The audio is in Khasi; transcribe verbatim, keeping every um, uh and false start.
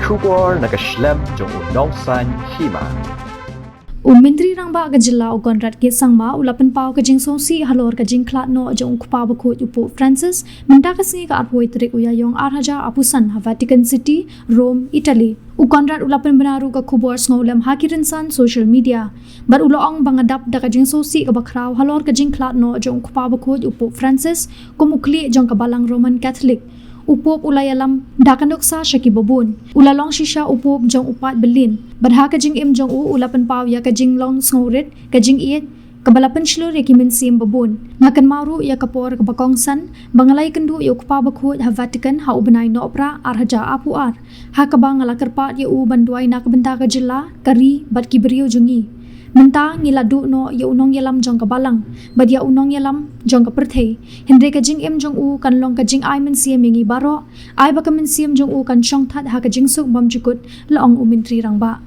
Khubor na ka shlem jong u Nongsaiñ Hima. U Myntri Rangbah ka jylla u Conrad K Sangma u la pynpaw ka jingsngewsih halor ka jingkhlad noh jong u Kpa Bakhuid u Pope Francis mynta ka sngi ka arphew tarik u Ïaïong ar hajar arphew san ha Vatican City, Rome, Italy. U Conrad u la pynbna ruh ka khubor sngewlem ha ki rynsan social media. Bad u la ong ba nga dap da ka jingsngewsih kaba khraw halor ka jingkhlad noh jong u Kpa Bakhuid u Pope Francis kum u khlieh jong ka Balang Roman Catholic. U Pope u la ïalam da ka nuksa sha kiba bun. U la long shisha u Pope jong u paid byllien. Bad ha ka jingim jong u u la pynpaw ïa ka jinglong sngewrit, ka jingïeit kaba la pynshlur ïa ki mynsiem ba bun. Nga kynmaw ruh ïa ka por kaba kongsan ba nga la ïakynduh ïa u Kpa Bakhuid ha Vatican ha u bnai Nohprah ar hajar arphew ar, ha kaba nga la kyrpad ïa u ban duwai na ka bynta ka jylla, ka ri bad ki briew jong ngi. Mynta ngi la duh noh ïa u nongïalam jong ka Balang bad ïa u nongïalam jong ka pyrthei. Hynrei ka jingim jong u kan long ka jingai mynsiem ïa ngi baroh. Ai ba ka mynsiem jong u kan shongthait ha ka jingsuk bymjukut, la ong u Myntri Rangbah.